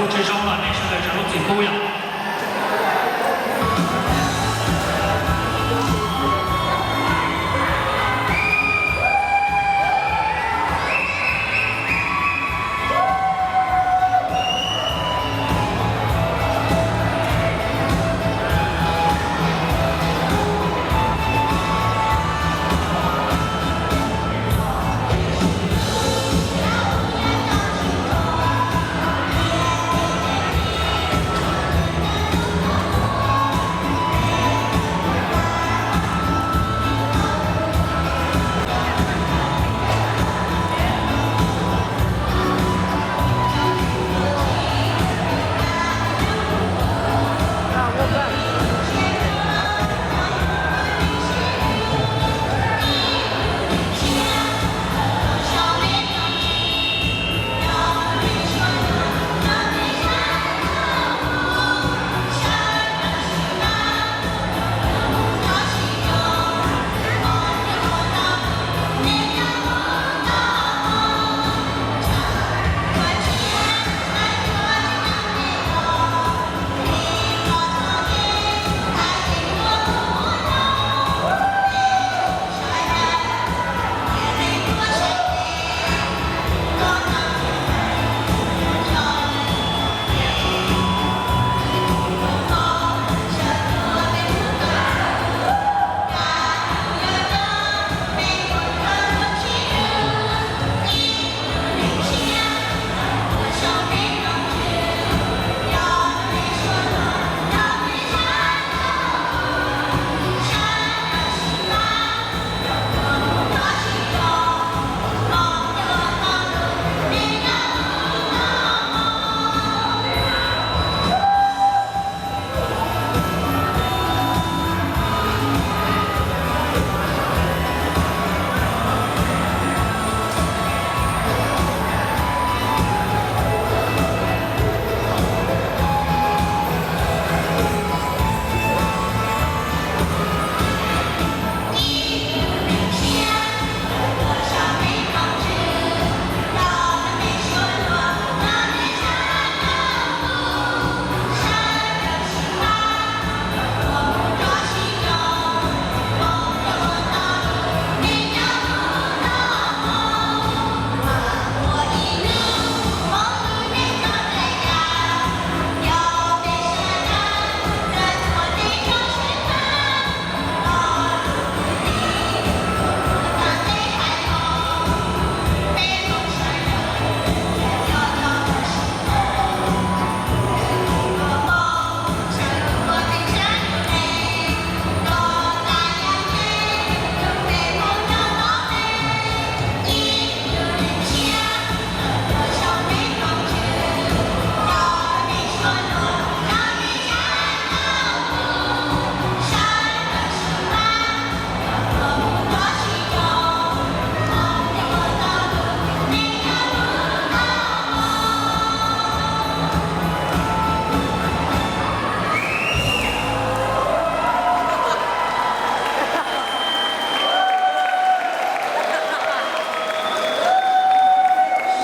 Tsis zoo los nej sawv daws tsav lub txim pub yom.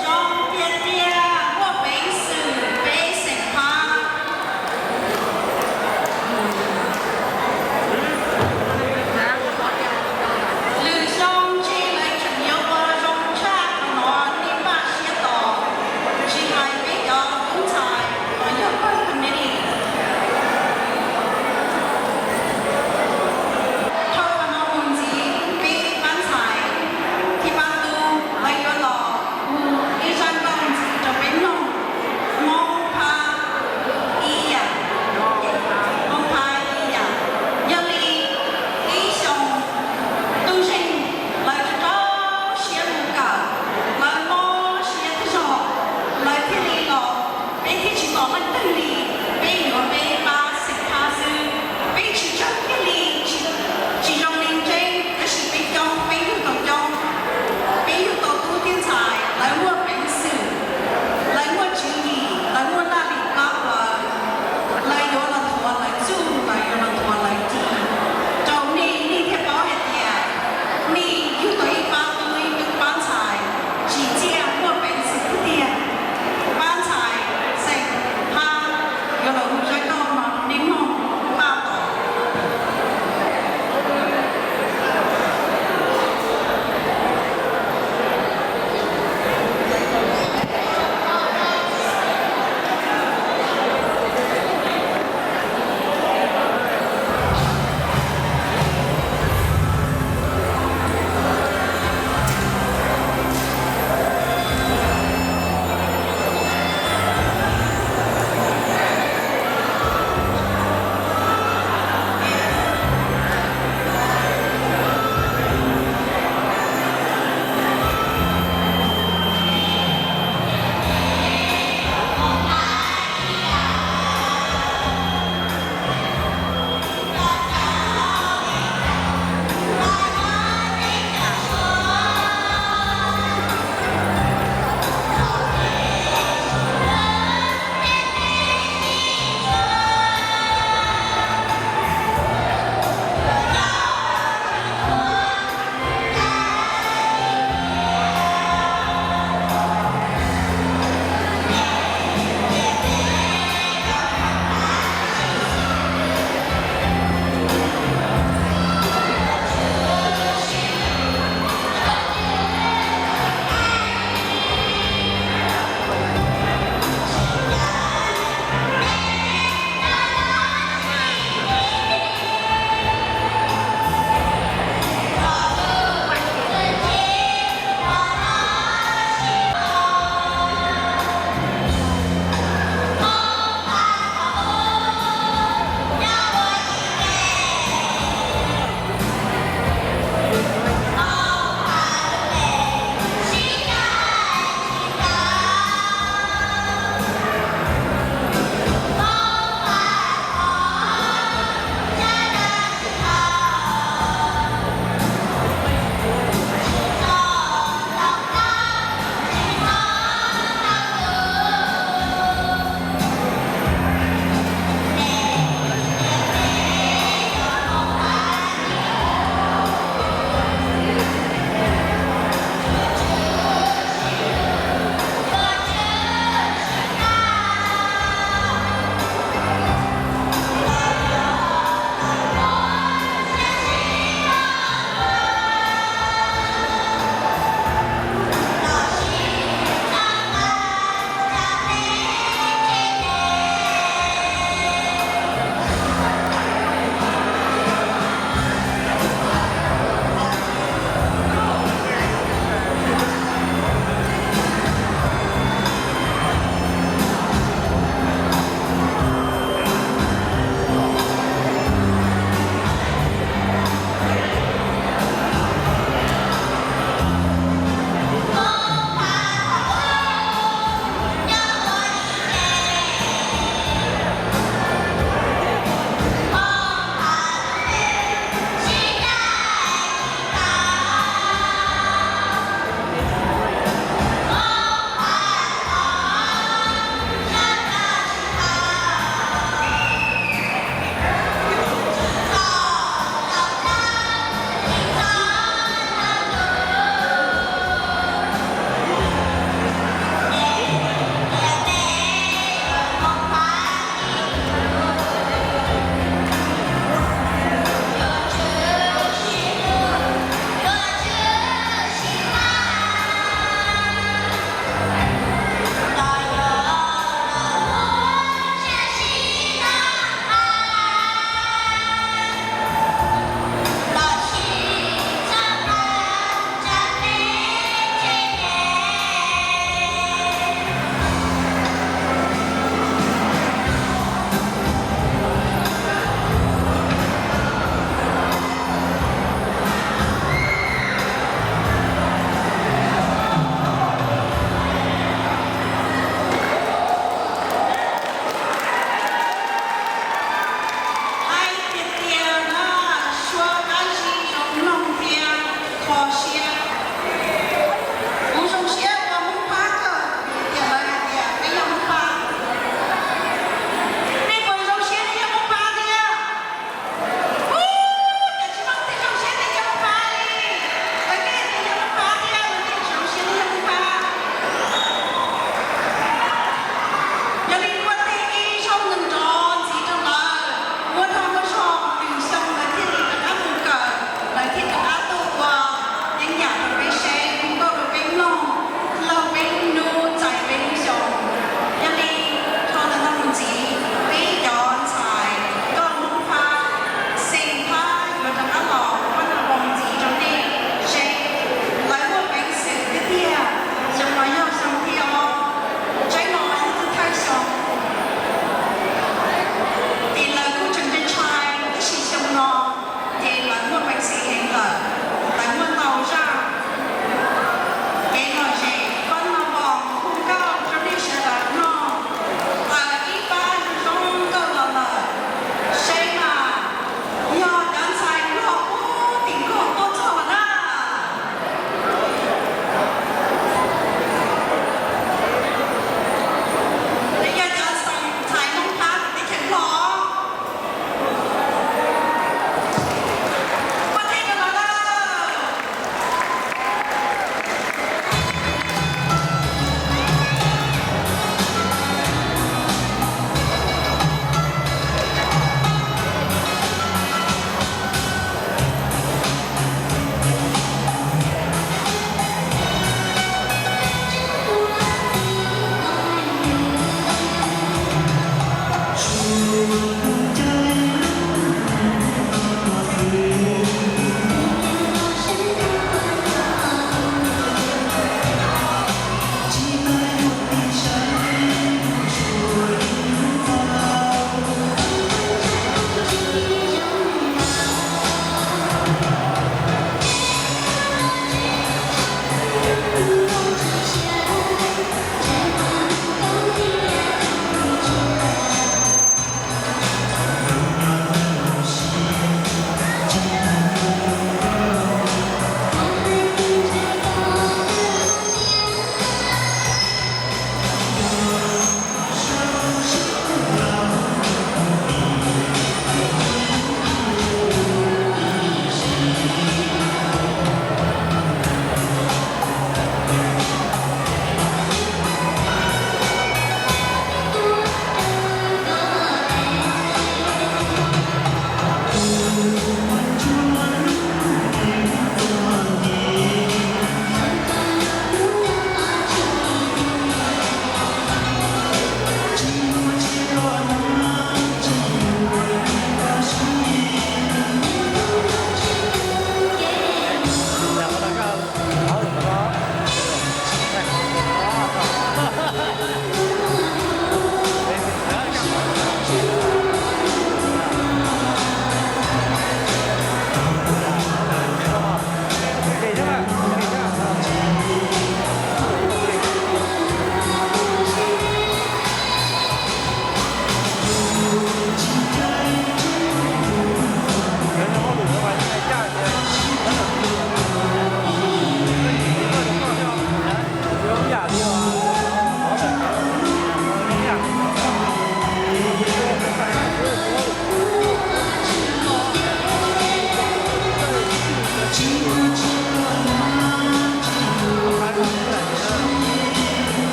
Zoo tiag tiag, muaj peev xwm peb xeem Phab. Lwm xyoo ntshe lawv tseem yuav ua zoo tshaj qhov no, nej npaj siab tos. Tsis hais peb cov tub ntxhais los yog pawg committee. Dhau qhov no mus ntxiv, peb pab ntxhais thiab pab tub lawv yuav los hu ib zaj nkauj ntxiv rau peb mloog. Hmoob Phab ib yam, Hmoob Phab ib yam. Yog li ib xyoos tub zeej lawv rau rau siab mus kawm, lawv mob siab thiab zog, lawv thiaj li los, peb thiaj tsis tos leej twg li, peb yuav peb pab xeem Phab xwb. Peb tsis tsawg kiag li, tsis, tsis zoo li ntseeb, tab sis peb coob, peb yug tau coob, peb yug tau tub thiab ntxhais, lawv muaj peev xwm, lawv muaj tswv yim, lawv muaj laj lim plab plaws, lawv yuav los thuav lawv txuj, lawv yuav los thuav lawv ci. Rau nej, nej thiaj paub hais tias nej yug tau ib pab tub, ib pab ntxhais tsim txiaj muaj peev xwm tiag tiag. Pab ntxhais xeem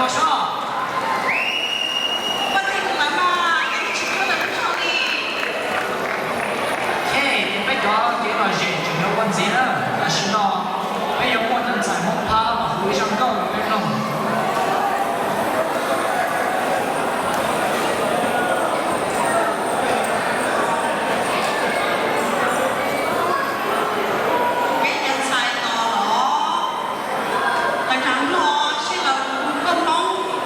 Soj, pab tij tus lawv mas nws yeej tsis tuaj lawm lub zog li. Ces peb cov kev lom zem tseem yuav ua ntxiv na, tam sim no peb yuav muaj cov ntxhais Hmoob Phab los hu ib zaj nkauj rau peb mloog. Peb cov ntxhais no los, qee rau mloog seb lawv hu nkauj Hmoob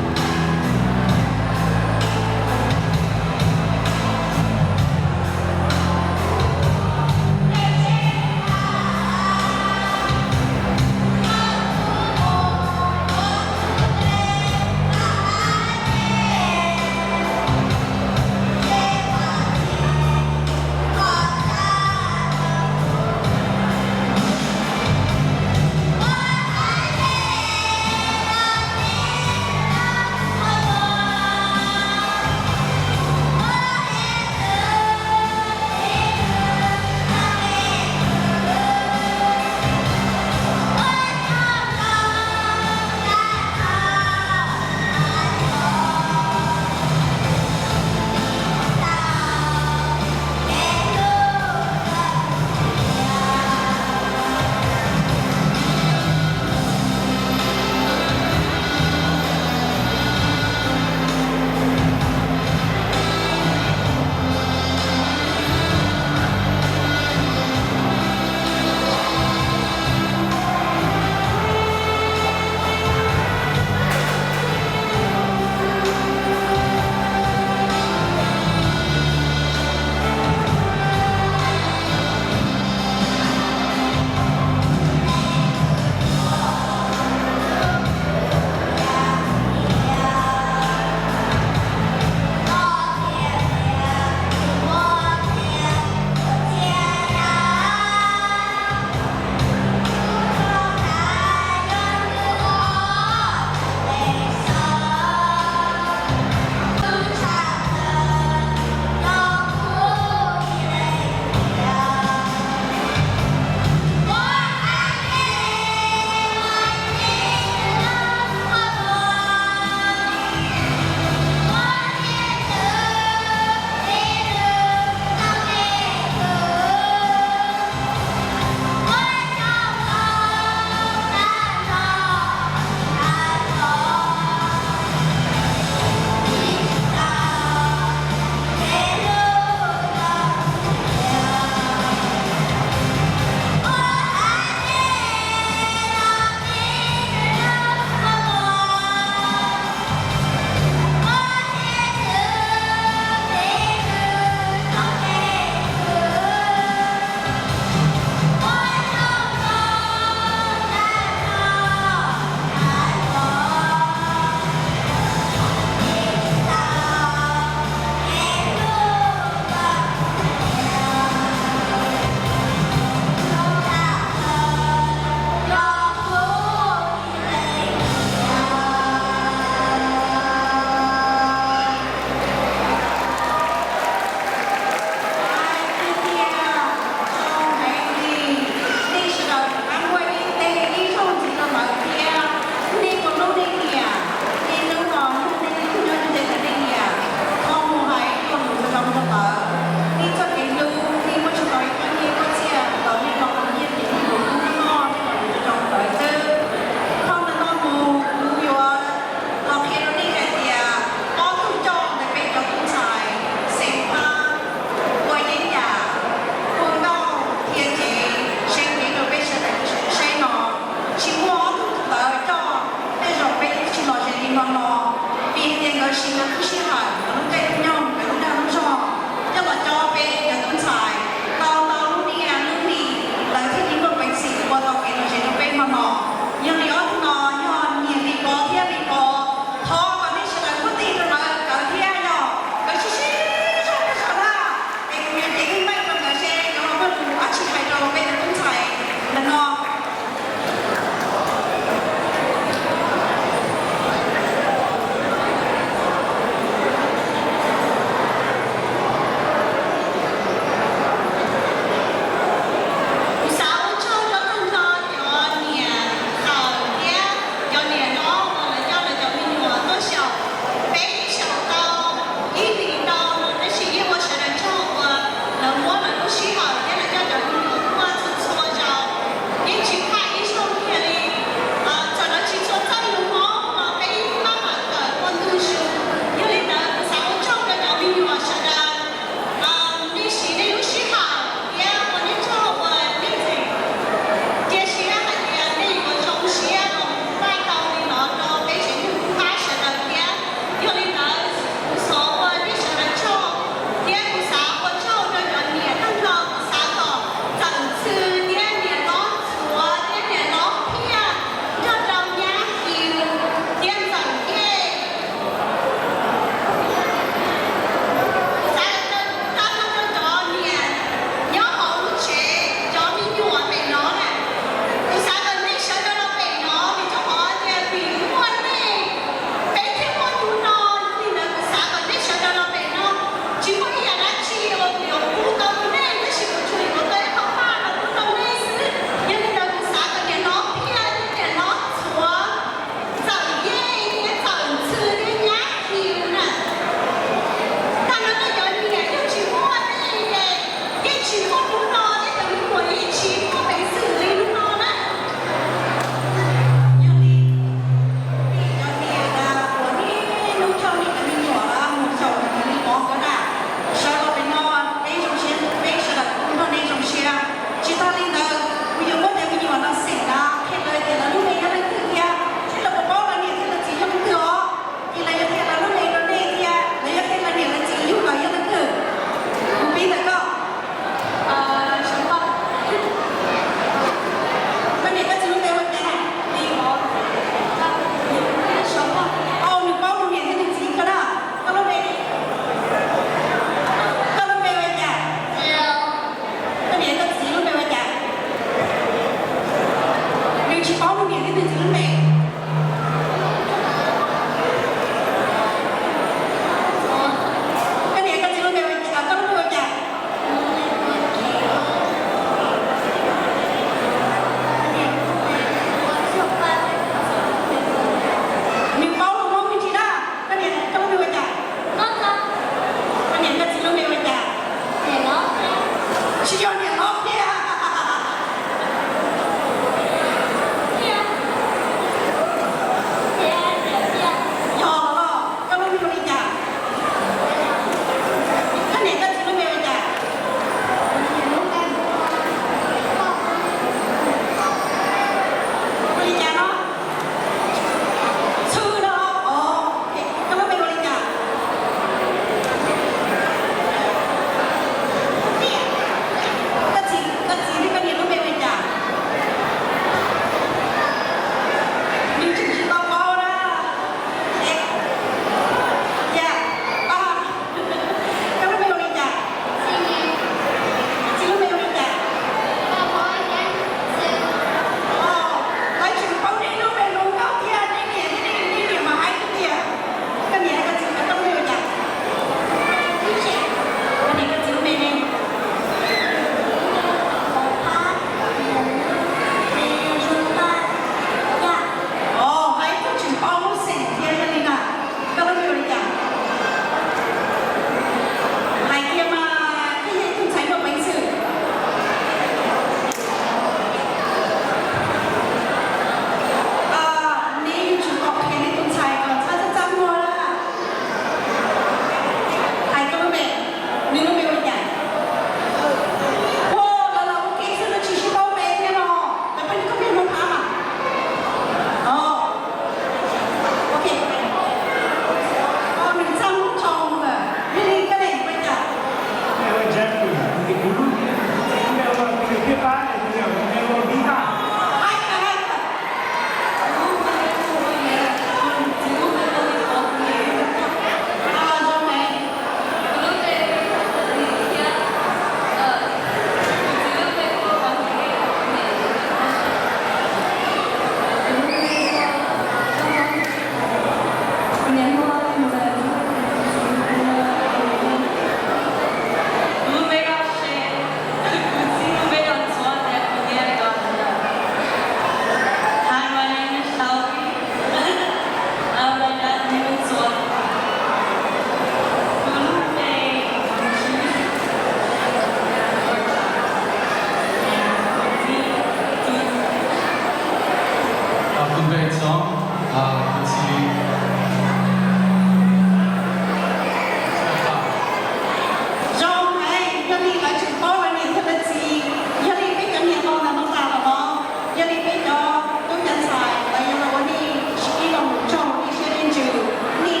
Zoo heev, yog li lawv tseem paub lawv niam thiab lawv txiv, yog li peb cov niam laus ntawm no tas lawm los, yog li peb cov tub cov ntxhais lawv yuav los ua nej sib ib los mus tsaug nej siab nej ntsws, nej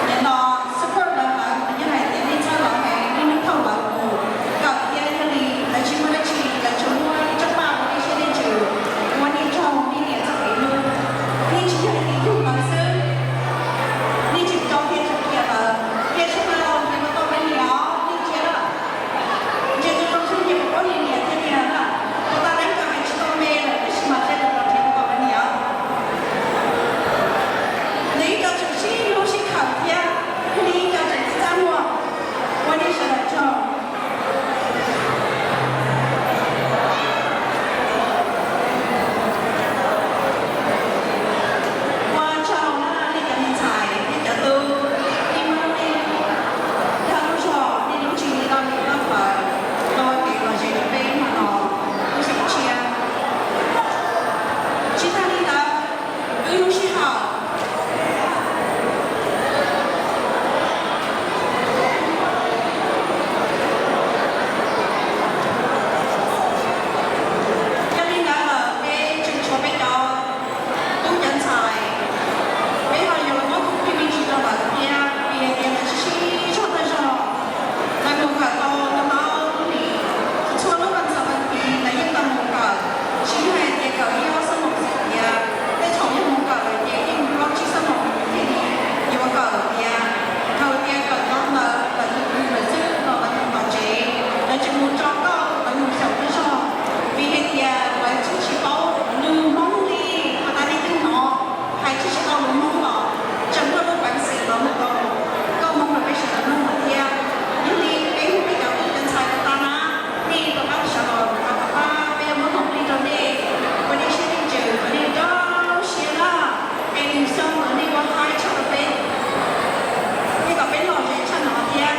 nim no support lawv, lawv yog hais tias nej txhawb lawv heev, nej nrog lawv mus kawm thiab, yog li lawv tsis muaj dab tsi, lawv tsuas muaj ib tsob paj ua nej siab nej ntsws, ua nej tsaug nej niam txoj kev hlub. Nej tsis yog hais tias yug lawv xwb, nej tseem tso kiag tso kiag lawv, tiam sis mas los nrhiav puas tau lawv niam os, nej ntsia na. Ntsia zoo zoo xwb ces puas paub niam niam thiab niam na. Puas tas lawv cov hais tsis tau me lawm tab sis mas thiaj tau los nrhiav puas tau lawv niam os. Nws ib co tseem sib hlub sib khawm thiab, thiaj li ib co tseem txaj muag, ua nej sawv daws tsaug. Ua tsaug na nej cov me ntxhais, nej cov tub, nej muab nej zog lub zog, nej lub tswv yim los mus noj fawm, los ua kev lom zem rau peb hnub no, lub xyoo tshiab. Tsis tag li ntawd, wb lub sij hawm Yog li ntawd lawm peb tseem tshuav peb cov tub cov ntxhais, peb ho yuav los muab tus phim me ntsis rau lawv thiab, vim hais tias lawv sib sib zog tag zog. Lawv mus kawm tau tus hmab tus lis, txhua lub vas xaum vas thiv lawv yeej tau mus kawm, tsis yog hais tias kawm ib ob xuab moos xwb tiag, tej thaum yog mus kawm lawm ces yeej plaub tsib xuab moos thiaj li yuav kawm tiag. Thaum tias kawm tau ntawd lawv tus kwv lawv xwb los lawv mus tom tsev, lawv tsis mus tso kauj, lawv mus xyaum tib zog, vim hais tias lawv tsis tsis paub lus Hmoob li, puas tas nej twb hnov hais tsis tsis tau lus Hmoob los tseem muaj lub peev xwm los mus tau kauj Hmoob rau peb sawv daws mloog lawm thiab. Yog li peb hu peb cov tub cov ntxhais rau tag na, nej rov qab sawv los rov qab, peb yuav muab hmoov plig rau nej, ua nej siab nej ntsws kom nej rau siab na, es nws xyoo ntawd nej ua haib tshaj rau peb, thiab kom peb lom zem tshaj no thiab.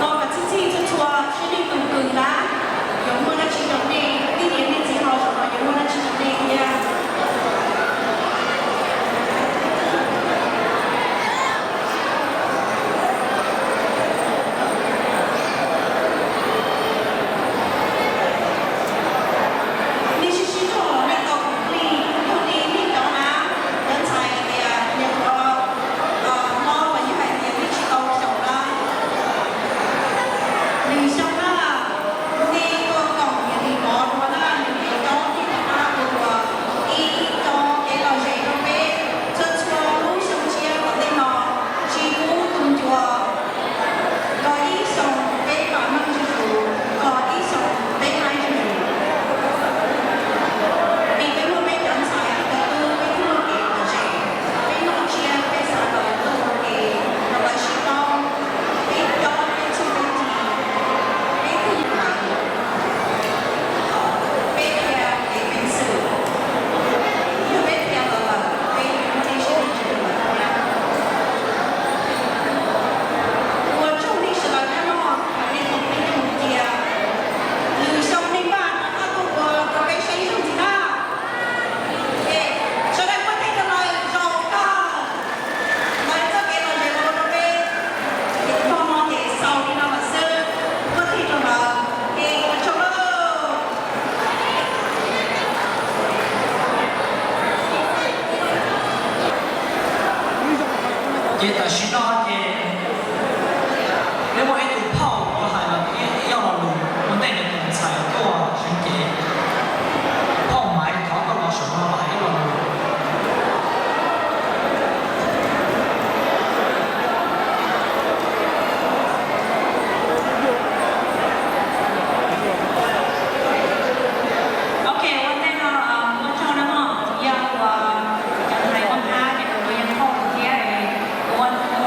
Los kom txhij txhij txhua txhua siab nej tus kws na, yuav muaj dab tsi rau nej, tij niam nej txiv los zaum no yuav muaj dab tsi rau nej thiab. Nej sib sib zog los nej tau kuv plig, yog li nej cov na, cov ntxhais tias nyias tus hlob los yog hais tias nej tsis tau xyaum na, nws xyaum na, nej tuaj koom nyias li mov dua na, nws yuav rov qab tus hlob dua, ib co kev lom zem rau peb txhua txhua lub xyoo tshiab tom ntej no, tsis kub tus ncua, kom ib xyoos peb mam mloog zuj zus, kom ib xyoos peb haib zuj zus. Vim peb muaj peb cov ntxhais thiab cov tub, peb thiaj muaj kev lom zem, peb noj tsiab peb xav kom lawv tuaj ua ke, kom lawv sib paub, peb cob peb txuj peb ci, peb twg lawv, peb qhia kev peev xwm, yog peb qhia lawv lawm peb yuav muaj nej siab nej ntsws rau lawv thiab. Ua tsaug nej sawv daws hnub no thaum nej tau peb nyob mus cia, lwm xyoo nej npaj rov qab tuaj ua rau peb saib ib zaug ntxiv na. Es sawv daws muab tej rau lawv zaum kawg, lawv txoj kev lom zem los ua rau peb, es txog no ces xaus li no lawm xwb, muab tej rau lawv, es ua tsaug lauj. Ces tam sim no ces peb muaj ib tug phauj yuav hais los ib lo lus ua ntej nws tus ntxhais tuaj seev cev. Phauj Maiv thov koj los saum no los hais ib lo lus. Ok, ua ntej no ua tsaug na mog, yog uas cov ntxhais ua hab ces kuv yuav yeej phauj thiab, kuv ua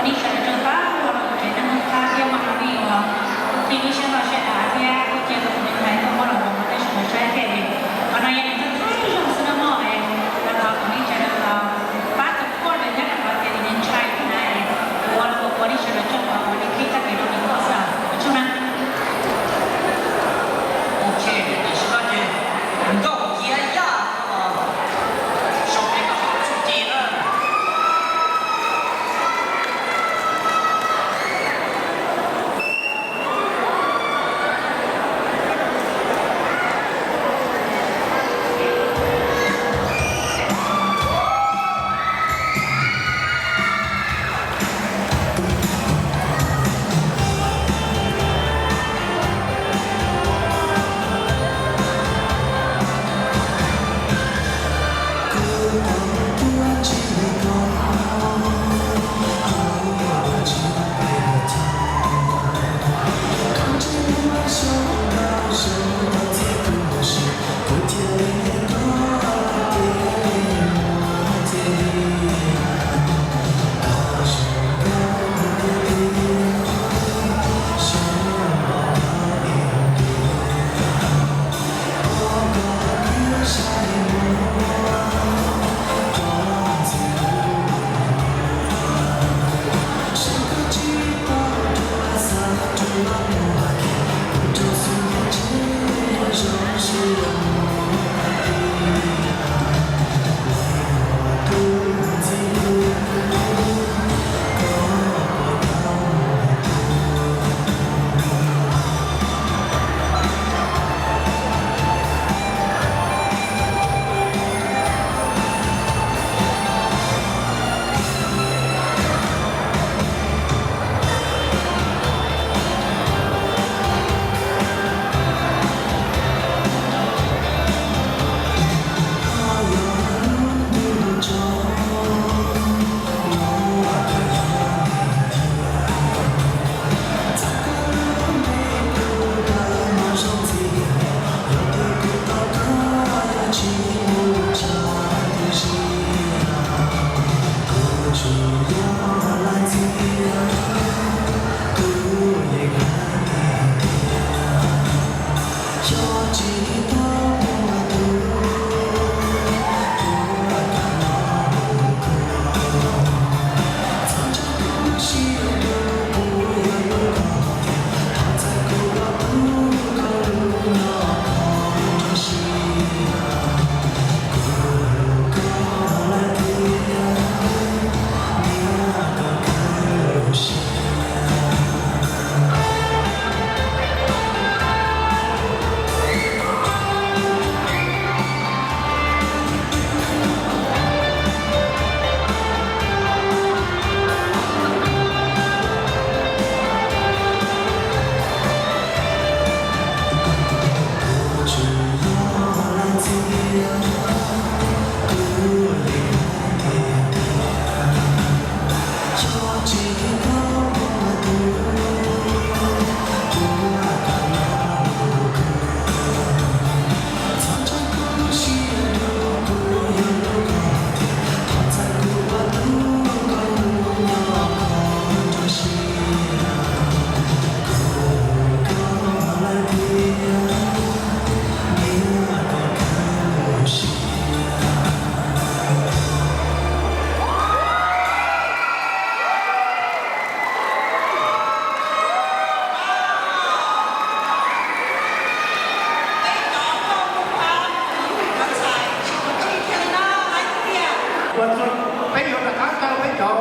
cov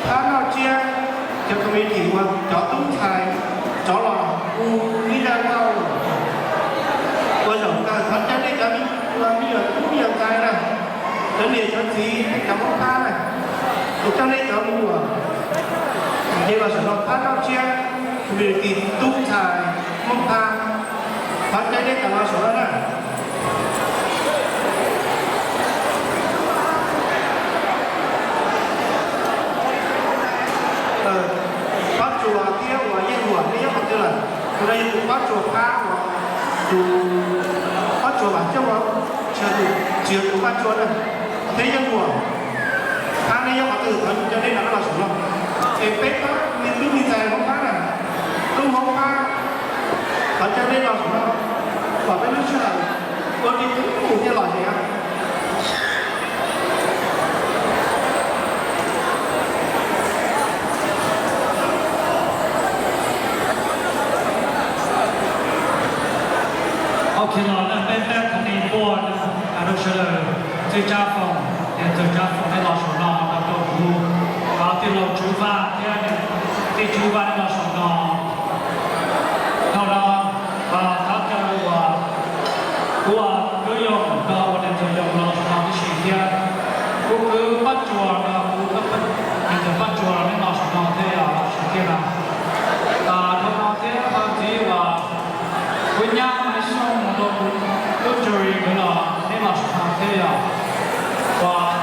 phab noj tsiab, cov committee uas cov tub ntxhais rov los ua ib zaj nkauj ua zaum kawg. Thov caw nej cov me nyuam tub me nyuam ntxhais na, cov niam cov txiv, cov Hmoob phab na, kuv coj nej cov me nyuam ces los saum no phab noj tsiab, committee tub ntxhais Hmoob phab, thov caw nej cov los saum no na. Pob Tsuas thiab uas Yeej Huam, nej nyob qhov twg lawm? Tus no yog tus Pob Tsuas phab uas, tus Pob Tsuas Vam Xyooj, tsis yog tus Vaj Tsua na, thiab Yeej Huam phab, nej nyob qhov twg? Thov caw nej rov qab los saum no. Es peb phab me tub me ntxhais Hmoob phab na, tub Hmoob phab, thov caw nej los saum no, kom peb lub sij hawm ua li mus thiaj los heev. Ok, los na peb pab thov nej npuaj rau sawv daws, txiv Tsab Foom, niam ntxawm Tsab Foom, nej los saum no nrog rau kuv, tij laug Tswv Vaj thiab tij Tswv Vaj, nej los saum no. Dhau no, thov caw uas kuv, Kwv Yoog nrog ua niam ntxawm Yoog los saum no tib si thiab. Kuv kwv Pob Tsuas nrog kuv niam ntxawm Pob Tsuas, nej los saum no thiab, los saum thiab na. Dhau no thiab, txiv uas kuv nyab Maiv Xyooj nrog kuv tub Jury nkawd los, nej los saum no thiab yom. Uas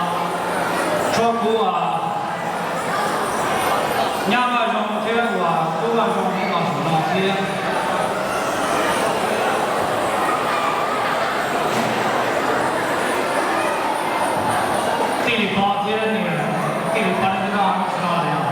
tshuav kuv uas nyab Vaj Zoo thiab uas tub Vaj Zoo, nej los saum no thiab. Tij Lis Pov thiab niam, Tij Lis Pov nej twb noj no yom.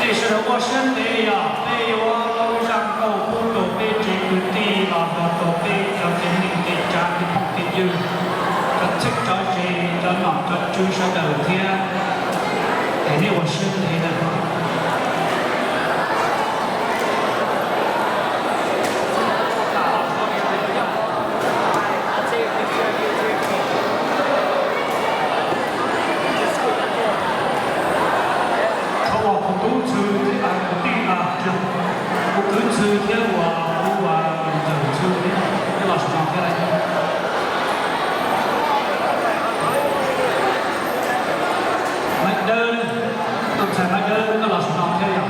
Nej sawv daws ua siab ntev yom, peb yuav muab zaj nkauj pub rau peb tsev kwv tij los nrog rau peb cov tsev neeg tsev tsav tsev phooj tsev ywg, cov txheeb cov ze, cov nom cov tswv sawv daws thiab. Es nej ua siab ntev na. Thov uas kuv tub Ntxhw thiab kuv tij, kuv kwv Ntxhw thiab uas kuv uas ntxawm Ntxhw thiab los saum no thiab. Maiv Dawb, tus ntxhais Maiv Dawb koj los saum no thiab yom.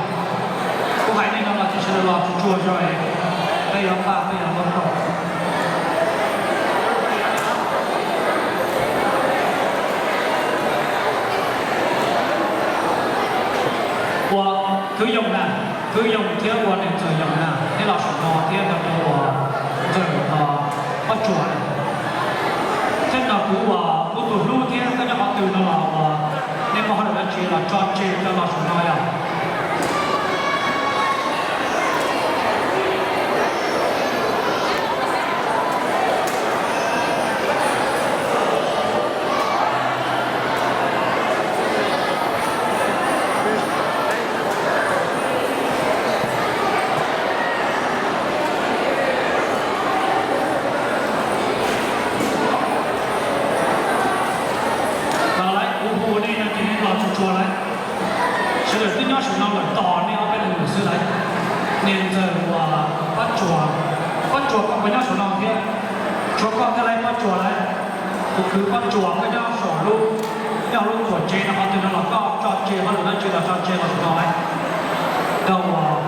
Kuv hais nej no los ces sawv daws los tsuag tsuag zog, peb yuav npaj peb yuav npaj rau. Ua kwv Yoog na, kwv Yoog thiab ua niam ntxawm Yoog na, neb los saum no thiab nrog rau ua ntxawm Pob Tsuas na. Thiab nrog kuv ua kuv tus hlub thiab koj nyob qhov twg no los ua, nej muaj hauj lwm dab tsi los tso tseg rau los saum no yom. Los lawm, kuv hu nej no ces nej los tsuag tsuag lawm. Sawv daws twb nyob saum no lawm, tos nej ob peb leeg lawm xwb lawm. Niam ntxawm uas Pob Tsuas, Pob Tsuas koj puas nyob saum no thiab? Tshuav koj thiab lawm Pob Tsuas lawm. Kuv kwv Pob Tsuas koj nyob saum lub, nyob lub tuam tsev no qhov twg no los koj tso tseg hauj lwm dab tsi los tso tseg los saum no lawm. Rau uas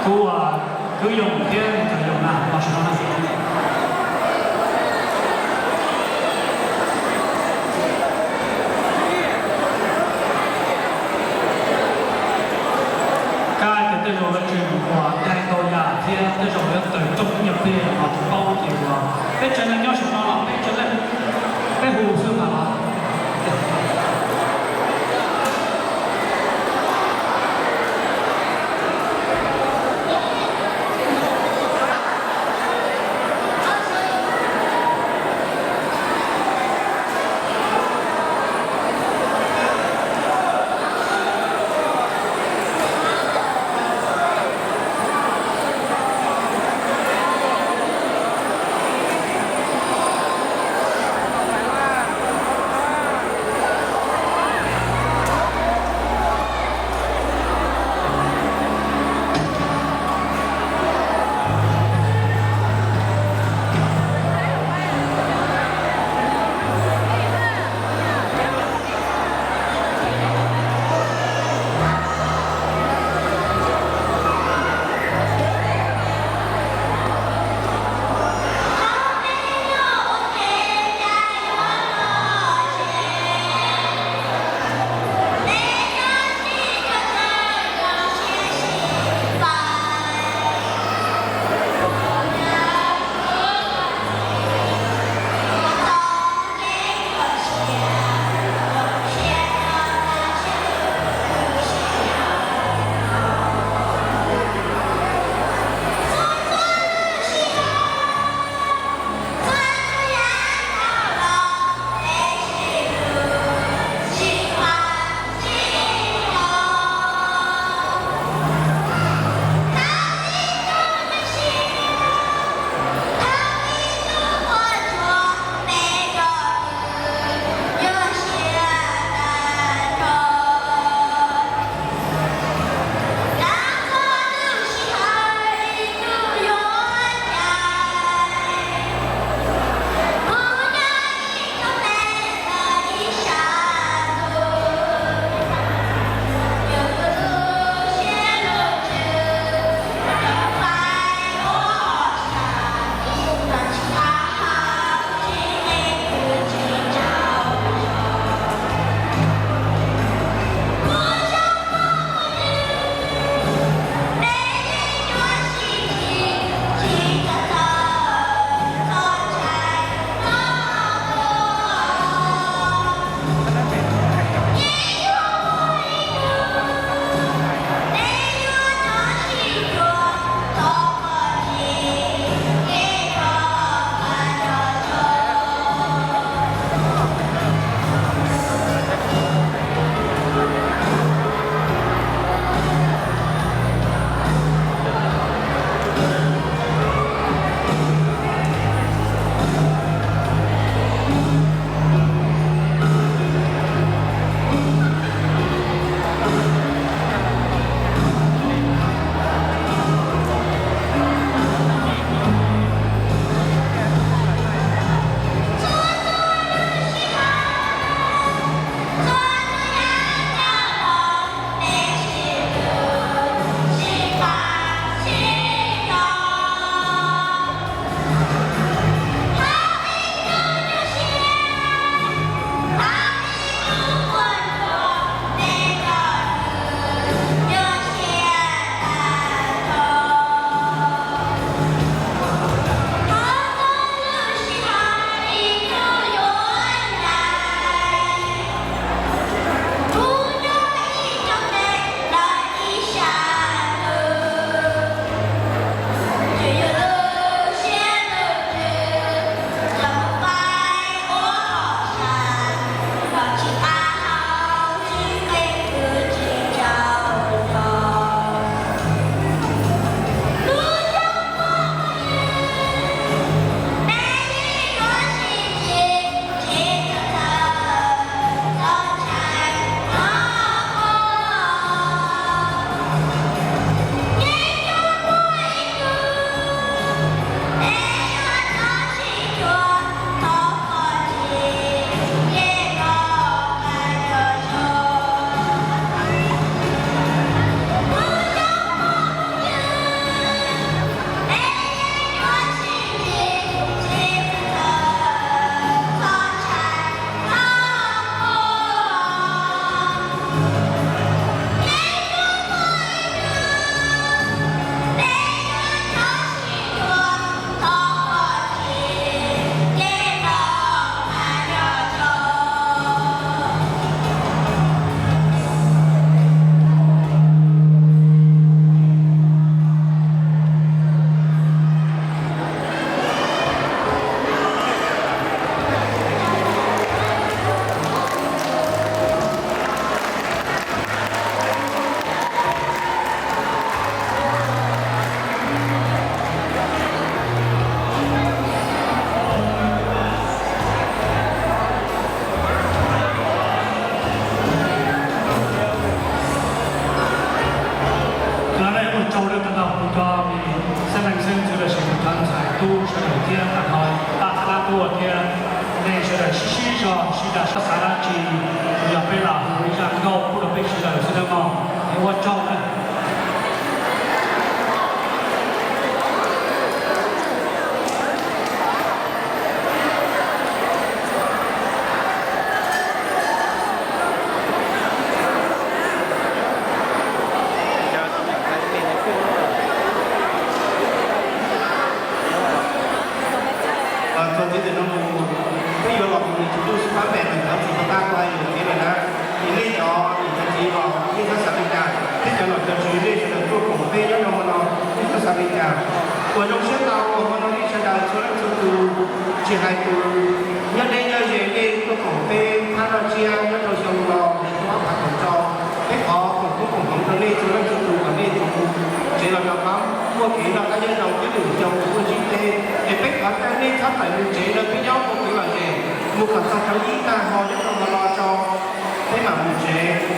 kuv ua kwv Yoog thiab niam ntxawm Yoog na los saum no na. Kab tias tej zaum lawv tseem uas daig ntau yam thiab tej zaum yuav tawm rooj ib nyuag pliag los tsis paub ces uas peb tsev neeg nyob saum no los peb tsev neeg peb hu xwb mas los. Ho pab qab tuaj thiab, nej sawv daws sib sib zog sib dag sib xav dab tsi, yog peb los hu ib zaj nkauj pub rau peb sawv daws xwb nawb mog, es ua tsaug na. Txog txij thaum no mus, peb yuav los mus nws tsis tuaj sib pab pem los cov txiv pab pab ko hais lus kev lawm na. Ces nej cov niam cov txiv los nej txhob xav li cas, thiab cov nom cov tswv nej sawv daws tuaj koom peb nyob rau hmo no, nej txhob xav li cas. Ua zoo siab tau uas hmo no nej sawv daws txhua leej txhua tus, tsis hais tus nyob deb nyob ze, nej tuaj koom peb thab noj tsiab nyob rau xyoo no, nej tuaj pab phav koom rau. Peb thov foom koob foom hmoov rau nej txhua leej txhua tus kom nej tus tsev los rov qab muaj kev noj qab nyob zoo thiab lwm xyoo mus tuaj ntsib peb. Es peb thov caw nej txhob tawm mus tsev, nrog peb nyob ua kev lom zem mus kom txog rau ib tag hmo nyob rau hmo no tso, peb mam mus tsev.